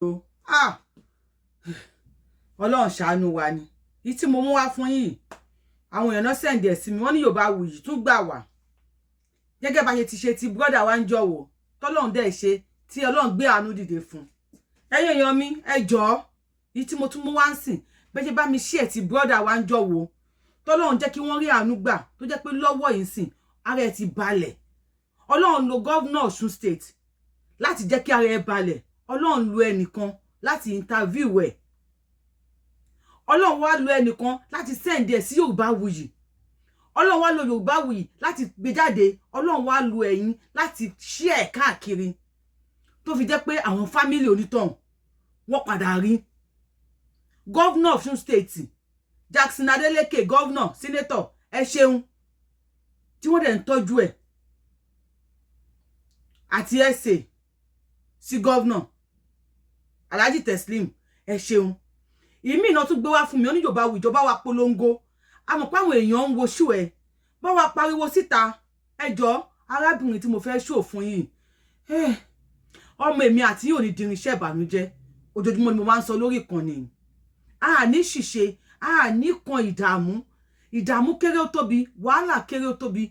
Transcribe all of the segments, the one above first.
O, ah, Ọlọ́run ṣàánú wa ni. Yìí tí mo mú wá fún yìí, àwọn èèyàn náà send ẹ̀ sí mi. Wọ́n ní Yorùbáwùyí tún gbà wá gẹ́gẹ́ bá ṣe ti ṣe ti brother wa ń jọ̀wọ́, tọ́lọ́run dẹ̀ ṣe tí Ọlọ́run gbé àánú dìde fún. Ẹ̀yin èèyàn mi, ẹ jọ̀ọ́, yìí tí mo tún mú wá ń sìn bẹ́ẹ̀ ṣe bá mi ṣí ẹ̀ ti brother wa ń jọ̀wọ́, tọ́lọ́run jẹ́ kí wọ́n rí àánú gbà, tó jẹ́ pé lọ́wọ́ yìí sìn ara ẹ̀ ti balẹ̀. Ọlọ́run lo governor Ọ̀ṣun State láti jẹ́ kí ara ẹ̀ balẹ̀. Ọlọ́run lo ẹnìkan láti interview ẹ̀. Ọlọ́run wá lo ẹnìkan láti send ẹ̀ sí Yorùbáwùyí. Ọlọ́run wá lo Yorùbáwùyí láti gbé jáde. Ọlọ́run wá lo ẹ̀yin láti share ẹ̀ káàkiri, tó fi jẹ́ pé àwọn family onítọ̀hún wọ́n padà rí governor Ọ̀ṣun State, Jackson Adeleke, governor, senator, ẹ ṣeun, tí wọ́n dẹ̀ ń tọ́jú ẹ̀, àti ẹsẹ̀ sí governor Alhaji Teslim, ẹ ṣeun. Ìmí iná tún gbé wá fún mi, ó ní Yorùbá ìjọba wa polongo. A mọ̀ pé àwọn èèyàn ń wo ṣú ẹ bá wa pariwo síta. Ẹ jọ, arábìnrin tí mo fẹ́ ṣò fún yìí, ọmọ èmi àti yóò ní dirinṣẹ́ ìbànújẹ́. Ojoojúmọ́ ni mo máa ń sọ lórí ìkànnì, a ní ṣìṣe, a ní kan ìdààmú. Ìdààmú kéré ó tóbi, wàhálà kéré ó tóbi,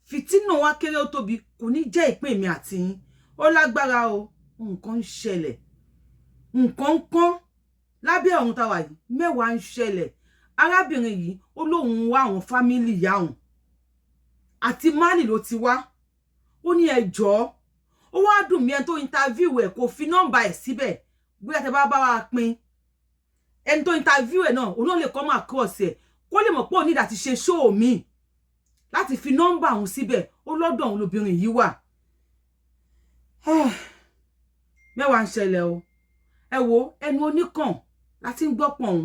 fìtínà wa kéré ó tóbi, kò ní jẹ́ ìpín mi àti yín. Ó lágbára o. Nǹkan ń ṣẹlẹ̀, nǹkan ń kán lábẹ́ ọ̀run táwa yìí, mẹ́wàá ń ṣẹlẹ̀. Arábìnrin yìí, ó lóun wá àwọn family ìyá òun, àti Mali ló ti wá. Ó ní ẹ jọ̀ọ́, ó wá dùn mí, ẹni tó interview ẹ̀ kò fi nọ́mbà ẹ̀ síbẹ̀. Bóyá tẹ bá bá wa pín, ẹni tó interview ẹ̀ náà, òun náà lè come across ẹ̀, kó lè mọ̀ pé òun nídà ti ṣe show mi láti fi nọ́mbà òun síbẹ̀. Ó lọ́dọ̀ òun lobìnrin yìí wà. Mẹ́wàá ń ṣẹlẹ̀ o. Ẹ wo, ẹnu oníkàn láti ń gbọ́ pọ̀n,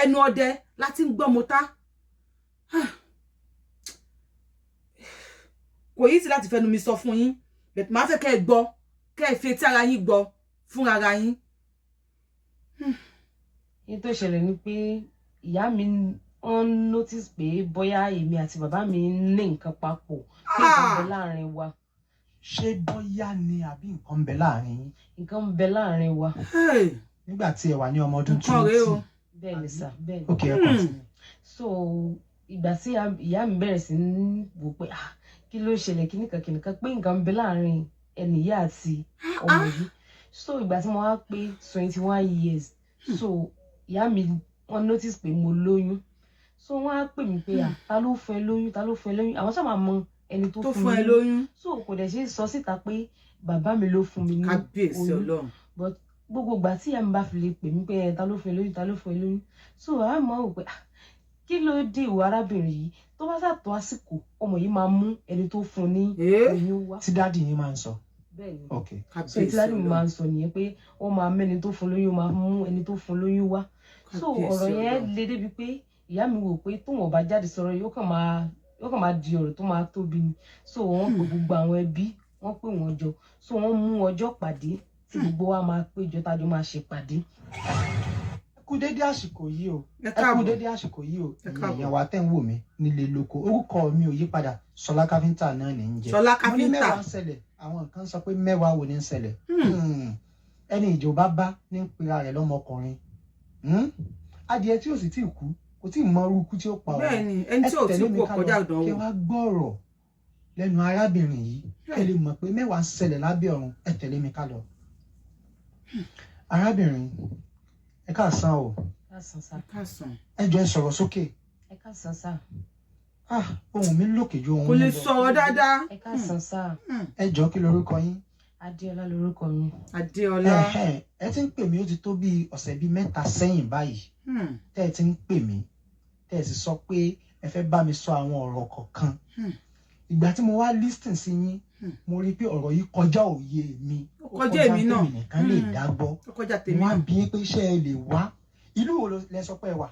ẹnu ọdẹ láti ń gbọ́ mọ́tá. Kò yí sí láti fẹnu mi sọ fún yín, but màá fẹ́ kẹ́ ẹ gbọ́, kẹ́ ẹ fi etí ara yín gbọ́ fún ara yín. Ní tó ṣẹlẹ̀ ni pé ìyá mi, wọ́n notice pé bóyá èmi àti bàbá mi ní nǹkan papọ̀, pé nǹkan ń bẹ láàrin wa. Ṣé bóyá ni àbí nǹkan ń bẹ láàrin yín? Nǹkan ń bẹ láàrin wa. Nígbà tí ẹ wà ní ọmọ ọdún Nǹkan rèé o. 20? Bẹ́ẹ̀ ni sà, bẹ́ẹ̀ ni. Ok, ẹ continue. So ìgbà tí ìyá mi bẹ̀rẹ̀ sí ní wò pé, ah, kí ló ṣẹlẹ̀, kíníkan kíníkan, pé nǹkan ń bẹ láàrin ẹnì yìí àti ọmọ yìí. So ìgbà tí mo wá pé 21 years, so ìyá mi, wọ́n notice pé mo lóyún. So wọ́n á pè mí pé, ah, ta ló fún ẹ lóyún? Ta ló fún ẹ lóyún? Àwọn sábà mọ ẹni tó tó fún fún mi ẹ lóyún. So kò dẹ̀ ṣe é sọ síta pé bàbá mi ló fún mi ní Kábíyèsí oyún. Ọlọ́run. But gbogbo ìgbà tí ìyá mi bá fi lè pè mí pé, ẹ, ta ló fún ẹ lóyún? Ta ló fún ẹ lóyún? So àá mọ̀ ọ́ pé, ah, kí ló dé, ìwọ arábìnrin yìí? Tó bá sàtọ́ àsìkò, ọmọ yìí máa mú ẹni tó fún ní oyún wá. Tí daddy yín máa ń sọ? Bẹ́ẹ̀ ni. Ok. So ètí Kábíyèsí daddy mi Ọlọ́run. máa ń sọ nìyẹn, pé ó máa mẹ́ni tó fún lóyún, ó máa mú ẹni tó fún lóyún wá. So Kábíyèsí ọ̀rọ̀ yẹn Ọlọ́run. le débi pé ìyá mi wò pé tóun ò bá jáde sọ̀rọ̀, yóò kàn máa di ọ̀rọ̀ tó máa tóbi ni. So wọ́n pe gbogbo àwọn ẹbí, wọ́n pè wọ́n jọ. So wọ́n mú ọjọ́ pàdé tí gbogbo wa máa péjọ, tájọ máa ṣe pàdé. Ẹ kú dédé àsìkò yìí o. Ẹ Ẹ kú káàbọ̀. dédé àsìkò yìí o. Ẹ Ẹ̀yin káàbọ̀. èèyàn wa tẹ́ ń wò mí nílé lóko, orúkọ mi ò yí padà, Ṣọlá Káfíńtà náà ní í jẹ́. Ṣọlá Mo ní Káfíńtà. mẹ́wàá ń ṣẹlẹ̀. Àwọn kan sọ pé mẹ́wàá wo ni ń ṣẹlẹ̀? Ẹni ìjọba bá ní ń pera rẹ̀ lọ́mọkùnrin. Adìẹ tí ò sì tí ì kú kò tí ì mọ irú ikú tí ó pa òun. Bẹ́ẹ̀ ni, ẹni tí ò tí Tẹ̀lé mi kú ká kọjá lọ, ìdánwò. kí wá gbọ́rọ̀ lẹ́nu arábìnrin yìí, kẹ́ lè mọ̀ pé mẹ́wàá ń ṣẹlẹ̀ lábẹ́ ọ̀run. Ẹ tẹ̀lé mi ká lọ. Arábìnrin, ẹ káàsán o. Káàsán sá. Káàsán. Ẹ jọ̀ọ́, ẹ sọ̀rọ̀ sókè. Ẹ káàsán sá. Ah, ohùn mi lókè ju ohùn Kò lè yín lọ. sọ̀rọ̀ dáadáa. Ẹ káàsán sá. Ẹ jọ̀ọ́, kí lorúkọ yín? Adéọlá lorúkọ mi. Adéọlá. Ẹ̀hẹ́n, ẹ ti ń pè mí, ó ti tó bíi ọ̀sẹ̀ bíi 3 sẹ́yìn báyìí tẹ́ ẹ ti ń pè mí, tẹ́ ẹ sì sọ pé ẹ fẹ́ bá mi sọ àwọn ọ̀rọ̀ kọ̀ọ̀kan. Ìgbà tí mo wá listen sí yín, mo rí i pé ọ̀rọ̀ yìí kọjá òye mi. Ó kọjá èmi náà. Tèmi nìkan lè dá gbọ́. Ó kọjá Mo tèmi wá náà. bí yín pé ṣé ẹ lè wá. Ìlú wo lẹ sọ pé ẹ wà?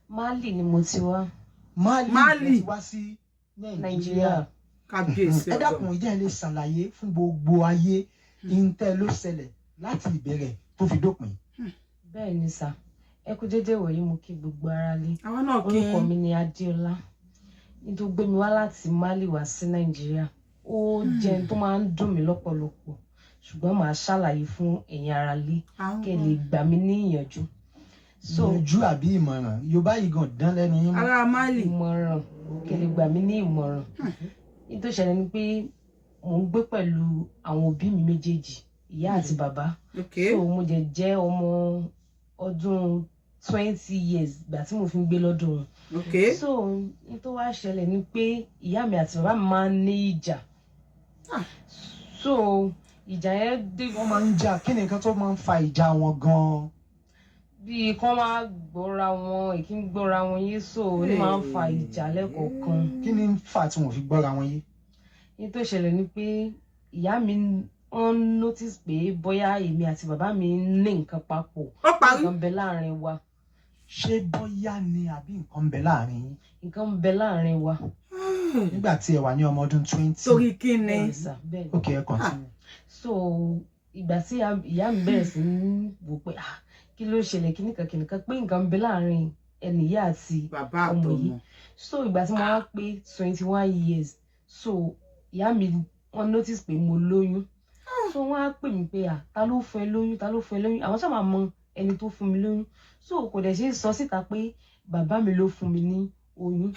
Mali ni mo ti wá. Mali? Mali. Lẹ ti wá sí Nàìjíríà? Nàìjíríà. Kábíyèsí Ẹ dákun, Ọlọ́run. ìjẹ́ ẹ lè ṣàlàyé fún gbogbo ayé ìǹtẹ́ ló ṣẹlẹ̀ láti ìbẹ̀rẹ̀ tó fi dópin? Bẹ́ẹ̀ ni sà. Ẹ kú déédéé wòyí, mo kí gbogbo ara lé. Àwa náà kí Orúkọ yín. mi ni Adéọlá. Ní tó gbé mi wá láti Mali wá sí Nàìjíríà, ó jẹ́ ohun tó máa ń dùn mí lọ́pọ̀lọpọ̀. Ṣùgbọ́n màá ṣàlàyé fún ẹ̀yin ará lé kẹ́ ẹ lè gbà mí ní ìyànjú. So Ìyànjú àbí ìmọ̀ràn? Yorùbá yìí gan dán lẹ́nu yín mọ́. Ará Mali. Ìmọ̀ràn, kẹ́ ẹ lè gbà mí ní ìmọ̀ràn. Ní tó ṣẹlẹ̀ ni pé mò ń gbé pẹ̀lú àwọn òbí mi méjèèjì, ìyá àti bàbá. So mo jẹ jẹ́ ọmọ ọdún 20 years ìgbà tí mo fi ń gbé lọ́dọ̀ wọn. So ní tó wá ṣẹlẹ̀ ni pé ìyá mi àti bàbá mi máa ń ní ìjà. So ìjà yẹn dé. Wọ́n máa ń jà. Kí ni nǹkan tó máa ń fa ìjà wọn gan-an? Bíi kán máa gbọ́ra wọn, èkí ń gbọ́ra wọn yé, so ní máa ń fa ìjà lẹ́kọ̀ọ̀kan. Kí ni ń fà tí wọ́n fi gbọ́ra wọn yé? Ní tó ṣẹlẹ̀ ni pé ìyá mi, wọ́n notice pé bóyá èmi àti bàbá mi ní nǹkan papọ̀. Ó parí. Nǹkan bẹ láàrin wa. Ṣé bóyá ni àbí nǹkan ń bẹ láàrin yín? Nǹkan ń bẹ láàrin wa. Nígbà tí ẹ wà ní ọmọ ọdún 20? Torí kí ni? Bẹ́ẹ̀ ni sà, bẹ́ẹ̀ ni. Ok, ẹ continue. So ìgbà tí ìyá mi bẹ̀rẹ̀ sí ní wò pé, ah, kí ló ṣẹlẹ̀, kíníkan kíníkan, pé nǹkan ń bẹ láàrin ẹnì yìí àti bàbá ọmọ àtọmọ. yìí. So ìgbà tí mo wá pé 21 years, so ìyá mi, wọ́n notice pé mo lóyún. So wọ́n á pè mí pé, à, ta ló fún ẹ lóyún? Ta ló fún ẹ lóyún? Àwọn sábà mọ ẹni tó fún mi lóyún, so kò dẹ̀ ṣe é sọ síta pé bàbá mi ló fún mi ní oyún.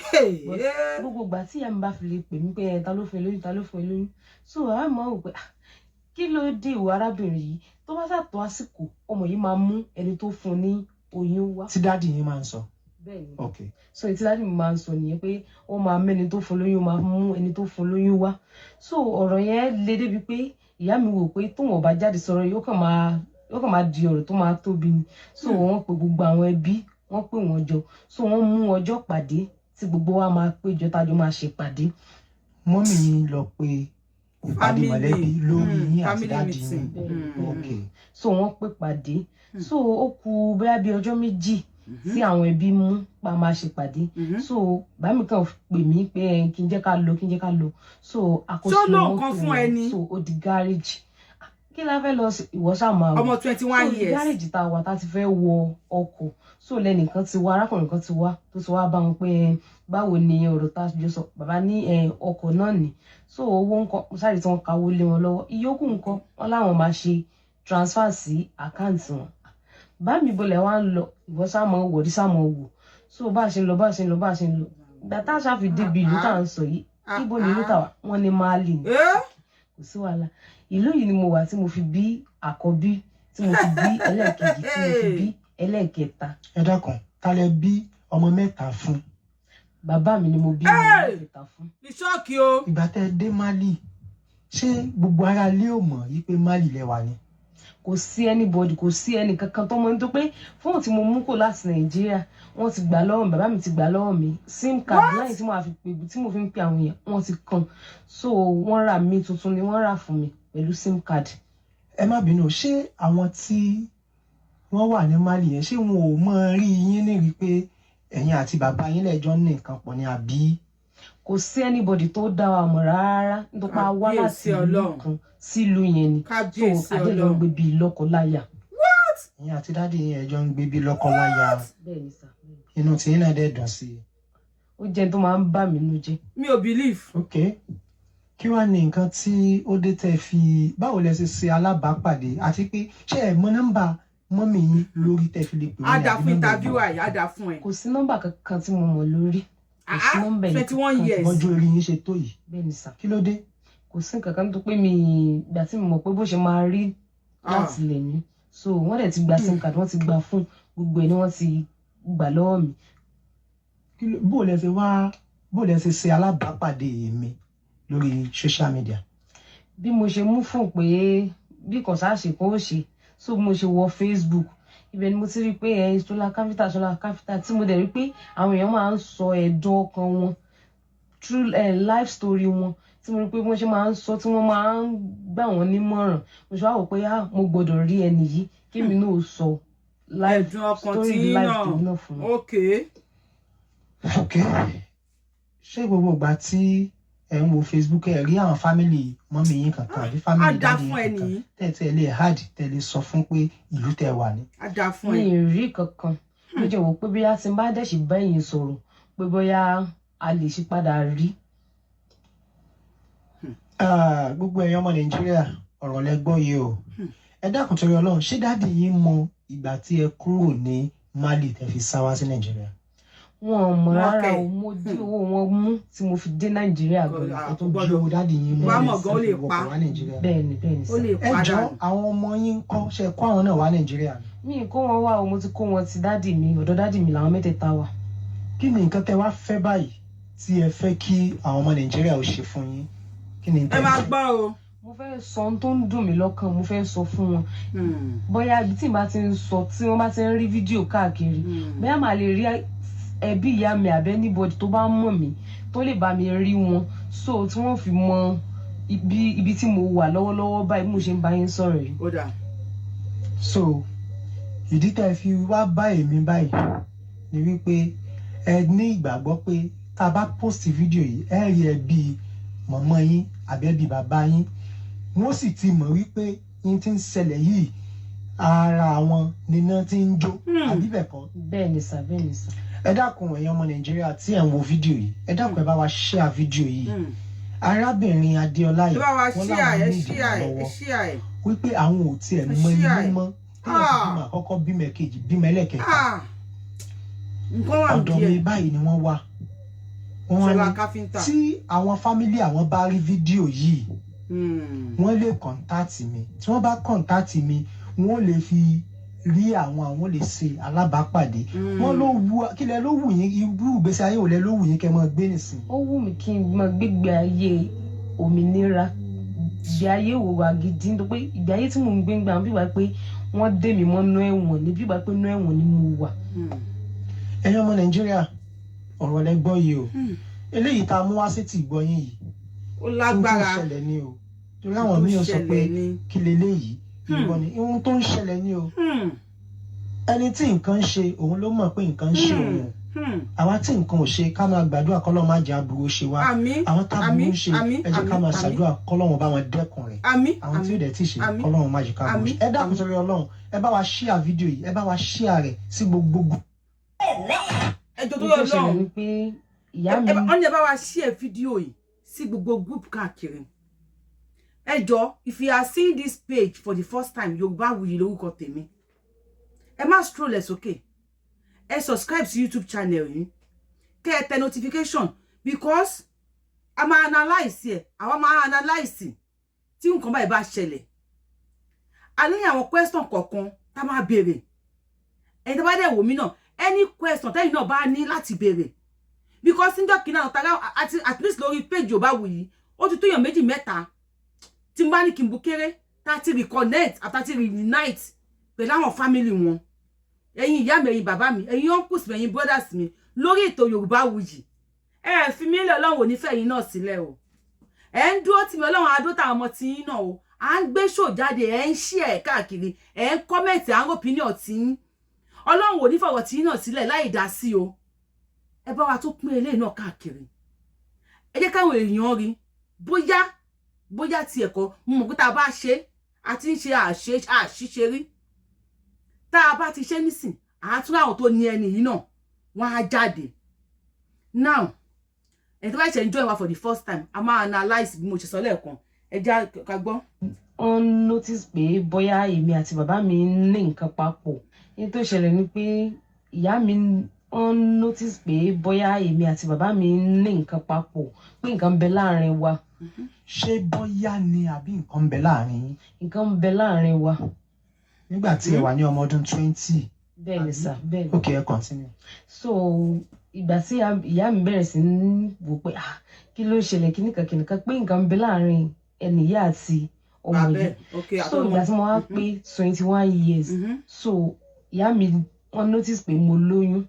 But gbogbo ìgbà tí ìyá mi bá fi lè pè mí pé, ẹ, ta ló fún ẹ lóyún? Ta ló fún ẹ lóyún? So bàbá mi máa wò pé, ah, kí ló dé, ìwọ arábìnrin yìí? Tó bá sàtọ́ àsìkò, ọmọ yìí máa mú ẹni tó fún ní oyún wá. Tí daddy yín máa ń sọ? Bẹ́ẹ̀ ni. So ètí daddy mi máa ń sọ nìyẹn, pé ó máa mẹ́ni tó fún lóyún, ó máa mú ẹni tó fún lóyún wá. So ọ̀rọ̀ yẹn le débi pé ìyá mi wò pé tóun ò bá jáde sọ̀rọ̀, yóò kàn máa di ọ̀rọ̀ tó máa tóbi ni. So wọ́n pe gbogbo àwọn ẹbí, wọ́n pè wọ́n jọ. So wọ́n mú ọjọ́ pàdé tí gbogbo wa máa péjọ, tájọ máa ṣèpàdé. Mummy yín lọ pé ìpàdé Family. mọ̀lẹ́bí lórí yín àti Family daddy meeting. yín? So wọ́n pè pàdé. So ó kù bóyá bí ọjọ́ 2 tí àwọn ẹbí mú pa máa ṣèpàdé. So bàbá mi kàn pè mí pé, ẹ, kí n jẹ́ ká lọ, kí n jẹ́ ká lọ. So àkóso Ṣó ló mọ́tò nǹkan fún wọn. ẹni? So ó di gáréjì. Kí la fẹ́ lọ sí? Ìwọ ṣáà máa wò. Ọmọ 21 So years. gáréjì tá a wà, tá a ti fẹ́ wọ ọkọ̀, so lẹ́nìkan ti wá, arákùnrin kan ti wá, tó ti wá bá wọn pé, ẹ, báwo ni ọ̀rọ̀ tá a jọ sọ? Bàbá ní, ẹ, ọkọ̀ náà ní. So owó ńkọ́? Mo sáré tí wọ́n kawó lé wọn lọ́wọ́. Ìyókù ńkọ́? Wọn láwọn máa ṣe transfer sí account wọn. Bá mi bolẹ̀ wá ń lọ, ìwọ ṣáà máa wò, rí ṣáà máa wò. So bá a ṣe ń lọ, bá a ṣe ń lọ, bá a ṣe ń lọ, ìgbà tá a ṣáà fi débi ìlú tá à ń sọ yìí, ibo ni ìlú tá wà? Wọ́n ní Mali ni. Kò sí wàhálà. Ìlú yìí ni mo wà tí mo fi bí àkọ́bí, tí mo fi bí ẹlẹ́ẹ̀kejì, tí mo fi bí ẹlẹ́ẹ̀kẹta. Ẹ dákun, ta lẹ bí ọmọ mẹ́ta fún? Bàbá mi ni mo bí ọmọ mẹ́ta fún. Ní ṣọ́ọ̀kì o. Ìgbà tẹ́ ẹ dé Mali, ṣé gbogbo ará ilé ò mọ̀ yí pé Mali lẹ wà ni? Kò sí anybody, kò sí ẹnì kankan tó mọ̀, nítorí pé fóònù tí mo mú kò láti Nàìjíríà, wọ́n ti gbà lọ́wọ́ mi. Bàbá mi ti gbà lọ́wọ́ mi. SIM card láyìn tí mo fi pè, tí mo fi ń pe àwọn èèyàn, wọ́n ti kan. So wọ́n rà mí tuntun ni wọ́n rà fún mi pẹ̀lú SIM card. Ẹ má bínú, ṣé àwọn tí wọ́n wà ní Mali yẹn, ṣé wọn ò mọ rí yín ní rí pé ẹ̀yin àti bàbá yín lẹ́jọ́ ní nǹkan pọ̀ ní àbí? Kò sí anybody tó dá wa mọ̀ rárá, nítorí pé a wá láti Kábíyèsí ìlú Ọlọ́run. kan sílùú yẹn ni. So Kábíyèsí adéjọ ń Ọlọ́run. gbé bíi lọ́kọ-láya. Ẹ̀yin àti daddy yín ẹjọ́ ń gbé bí lọ́kọ-láya? Bẹ́ẹ̀ ni sà, bẹ́ẹ̀ ni. Inú tí yín náà dẹ̀ dùn sí i? Ó jẹ́ tó máa ń bà mí nínú jẹ́. Mi ò believe. Ok, kí wàá ní nǹkan tí ó dé tẹ́ fi, báwo lẹ ṣe ṣe alábàápàdé, àti pé ṣé ẹ mọ nọ́mbà mummy yín lórí tẹ́ fi lè pè Á wọ́n ní dà àbí fún nọ́mbà interview ẹ̀gbọ́n? àyè, á dà fún ẹ. Kò sí nọ́mbà kankan tí mo mọ̀ lórí. Kò sí nọ́mbà ẹnì 21 kankan. years. Bọ́jú orí yín ṣe tó yìí? Bẹ́ẹ̀ ni sà. Kí ló dé? Kò sí nǹkan kan tó pé mi, ìgbà tí mo mọ̀ pé bó ṣe máa rí láti lè ní. So wọ́n dẹ̀ ti gba SIM card, wọ́n ti gba fún gbogbo ẹ̀ ni wọ́n ti gbà lọ́wọ́ mi. Bó lẹ ṣe wá, bó lẹ ṣe ṣe alábàápàdé mi lórí social media? Bí mo ṣe mú fún pé bí kò sáà ṣe kó ṣe, so bí mo ṣe wọ Facebook, ibẹ̀ ni mo ti rí i pé ẹ Ṣọlá Káfíntà, Ṣọlá Káfíntà, tí mo dẹ̀ rí pé àwọn èèyàn máa ń sọ ẹ̀dùn ọkàn wọn, true life story wọn, tí mo rí pé wọ́n ṣe máa ń sọ, tí wọ́n máa ń gbà wọ́n nímọ̀ràn. Mo ṣe wá wò pé, ah, mo gbọ́dọ̀ rí ẹni yìí, kémi náà sọ life Ẹ̀dùn ọkàn story tí life náà. tèmi náà fún wọn. Ok, ṣé gbogbo ìgbà tí ẹ ń wo Facebook, ẹ rí àwọn family mummy yín kankan àbí Á family dà daddy fún yín ẹ kankan nìyí. tẹ́ ẹ lè hard, tẹ́ lè sọ fún pé ìlú tẹ́ wà ní? Á dà fún Mi ẹ. ì rí kankan. Ló jẹ́ wò pé bóyá tí n bá dẹ̀ ṣì bá ẹ̀yin sọ̀rọ̀, pé bóyá a lè ṣe padà rí. Ah, gbogbo ẹ̀yin ọmọ Nàìjíríà, Ọ̀rọ̀ lẹ gbọ́ yìí o. Ẹ dákun torí Ọlọ́run, ṣé daddy yín mọ ìgbà tí ẹ kúrò ní Mali tẹ́ fi sá wá sí Nàìjíríà? Wọn ò mọ̀ Wọn rárá kẹ̀. o. Mo dí owó wọn mú tí mo fi dé Nàìjíríà gan. Ẹ tó Kò jí gbọ́dọ̀. owó daddy yín mú Wàá mọ̀ gan, ó lè fi wọkọ̀ pa. wá Nàìjíríà? Bẹ́ẹ̀ ni Ó sà. lè Ẹ padà. jọ, àwọn ọmọ yín ń kọ́? Ṣe kó àwọn náà wá Nàìjíríà ni? Mi ì kó wọn wá o. Mo ti kó wọn ti daddy mi. Ọ̀dọ̀ daddy mi làwọn mẹ́tẹ̀ẹ̀ta wà. Kí ni nǹkan tẹ́ wá fẹ́ báyìí tí ẹ fẹ́ kí àwọn ọmọ Nàìjíríà ó ṣe fún yín? Kí ni Ẹ tẹ́ máa fẹ́? gbọ́ o. Mo fẹ́ sọ ohun tó ń dùn mí lọ́kàn, mo fẹ́ sọ fún wọn. Bóyá ibi tí n bá ti ń sọ, tí wọ́n bá ti ń rí fídíò káàkiri, bóyá màá lè rí ẹbí ìyá mi àbẹ́ anybody tó bá mọ̀ mí tó lè bá mi rí wọn, so tí wọ́n fi mọ ibi tí mo wà lọ́wọ́lọ́wọ́ báyìí bí mo ṣe ń bá yín sọ̀rọ̀ yìí. Ó dà. So ìdí tẹ́ ẹ fi wá bá èmi báyìí ni wípé ẹ ní ìgbàgbọ́ pé tá a bá post fídíò yìí, ẹ rí ẹbí mọ̀mọ́ yín àbí ẹbí bàbá yín, wọ́n sì ti mọ̀ wípé yín ti ń ṣẹlẹ̀ yìí, ara àwọn níná ti ń jó, àbí bẹ́ẹ̀ kọ́? Bẹ́ẹ̀ ni sà, bẹ́ẹ̀ ni sà. Ẹ dákun, ẹ̀yin ọmọ Nàìjíríà tí ẹ̀ ń wo fídíò yìí, ẹ dákun, ẹ bá wa share fídíò yìí. Arábìnrin Adéọlá Ẹ yìí, bá wa wọ́n share láwọn ẹ, ní share ẹ, ìdìrànlọ́wọ́, share ẹ. wípé àwọn ò tiẹ̀ mọ Share inú ẹ. mọ́ téèyàn ti bímọ àkọ́kọ́, bímọ ẹ̀kejì, bímọ ẹlẹ́kẹta. Ah! Nǹkan wà Ọ̀dọ̀ mi díẹ̀. báyìí ni wọ́n wà. Wọ́n wá Ṣọlá ní Káfíńtà. tí àwọn family àwọn bá rí fídíò yìí, wọ́n lè contact mi. Tí wọ́n bá contact mi, wọ́n lè fi rí àwọn lè ṣe alábàápàdé. Wọ́n ló wù kílẹ̀ ló wù yín? Irú ìgbésí ayé òlẹ̀ ló wù yín kẹ́ máa gbé nìsín? Ó wù mí kí n máa gbégbé ayé òmìnira, ìgbé ayé òwò gidi, nítorí pé ìgbé ayé tí mò ń gbé ń gbà bí wàá pé wọ́n dé mi mọ́nú ẹ̀wọ̀n ní, bí wàá pé inú ẹ̀wọ̀n ni mo wà. Ẹ̀yin ọmọ Nàìjíríà, ọ̀rọ̀ lẹ gbọ́ yìí o. Eléyìí tá a mú wá sí ti ìgbọ́ yín yìí, Ó ohun tó ń lágbára. ṣẹlẹ̀ ni o, torí àwọn míì ó sọ pé Ṣẹlẹ̀ ni. kí leléyìí, ìwọ ni ohun tó ń ṣẹlẹ̀ ni o. Ẹni tí nǹkan ń ṣe, òun ló mọ̀ pé nǹkan ń ṣe òun. Àwa tí nǹkan ò ṣe, ká máa gbàdúrà kọ́lọ́run má jẹ́ aburú ṣe wá. Àmín. Àwọn táburú Àmín. ń ṣe, Àmín. ẹ jẹ́ ká máa Àmín. ṣàdúrà kọ́lọ́run bá wọn dẹ́kun rẹ̀. Àmín. Àwọn tí ó Àmín. dẹ̀ tí ṣe, Àmín. kọ́lọ́run má jẹ́ ká burú Àmín. ṣe. Ẹ dákun Àmín. torí Ọlọ́run, ẹ bá wa share fídíò yìí, ẹ bá wa share rẹ̀ sí gbogbo Ẹjọ́ tó Ohun yọ tó ṣẹlẹ̀ lọ́hùn. ni pé ìyá mi Wọ́n ní ẹ bá wa share fídíò yìí sí gbogbo group káàkiri. Ẹ jọ̀ọ́, if you are seeing this page for the first time, Yorùbáwùyí lórúkọ tèmi. Ẹ má scroll ẹ sókè, ẹ subscribe sí YouTube channel yìí, kẹ́ ẹ tẹ notification, because a máa analyse ẹ, àwa máa analyse tí nǹkan báyìí bá ṣẹlẹ̀. A ní àwọn question kọ̀ọ̀kan tá máa béèrè. Ẹni tó bá dẹ̀ wò mí náà, any question tẹ́yìn náà bá ní láti béèrè, because níjọ́ kìíní àwọn tàgá àti at least lórí page Yorùbáwùyí, ó ti tó èèyàn méjì mẹ́ta tí n bá ní kí n bu kéré tá ti reconnect àti reunite pẹ̀lú àwọn family wọn. Ẹ̀yin ìyá mi, ẹ̀yin bàbá mi, ẹ̀yin uncles mi, ẹ̀yin brothers mi lórí ètò Yorùbáwùyí, ẹ fi mí lẹ̀, Ọlọ́run ò ní fẹ́ yín náà sílẹ̀ o. Ẹ ń dúró tì mí, Ọlọ́run á dúró táwọn ọmọ tí yín náà o. À ń gbé show jáde, ẹ ń share ẹ̀ káàkiri, ẹ ń comment, à ń opinion tí yín. Ọlọ́run ò ní fọwọ́ tí yín náà sílẹ̀ láì dá sí o. Ẹ bá wa tó pín eléyìí náà káàkiri, ẹ jẹ́ káwọn èèyàn rí. Bóyá ti ẹ̀kọ́ mo mọ̀ pé tá a bá ṣe àti ń ṣe àṣìṣe rí, tá a bá ti ṣe nísìn, àátún àwọn tó ní ẹni yìí náà, wọ́n á jáde. Now, ẹni tó bá ṣe ń join wa for the first time, a máa analyse bí mo ṣe sọ lẹ́ẹ̀kan. Ẹ já ká gbọ́. Wọ́n notice pé bóyá èmi àti bàbá mi ní nǹkan papọ̀. Ní tó ṣẹlẹ̀ ni pé ìyá mi, wọ́n notice pé bóyá èmi àti bàbá mi ní nǹkan papọ̀, pé nǹkan ń bẹ láàrin wa. Ṣé bóyá ni àbí nǹkan ń bẹ láàrin yín? Nǹkan ń bẹ láàrin wa. Nígbà tí ẹ wà ní ọmọ ọdún 20? Bẹ́ẹ̀ ni sà, bẹ́ẹ̀ ni. Ok, ẹ continue. So ìgbà tí ìyá mi bẹ̀rẹ̀ sí ní wò pé, ah, kí ló ṣẹlẹ̀, kíníkan kíníkan, pé nǹkan ń bẹ láàrin ẹni ìyá àti ọmọ Bàbá yìí. ẹ̀, ok. So ìgbà tí mo wá pé 21 years, so ìyá mi, wọ́n notice pé mo lóyún.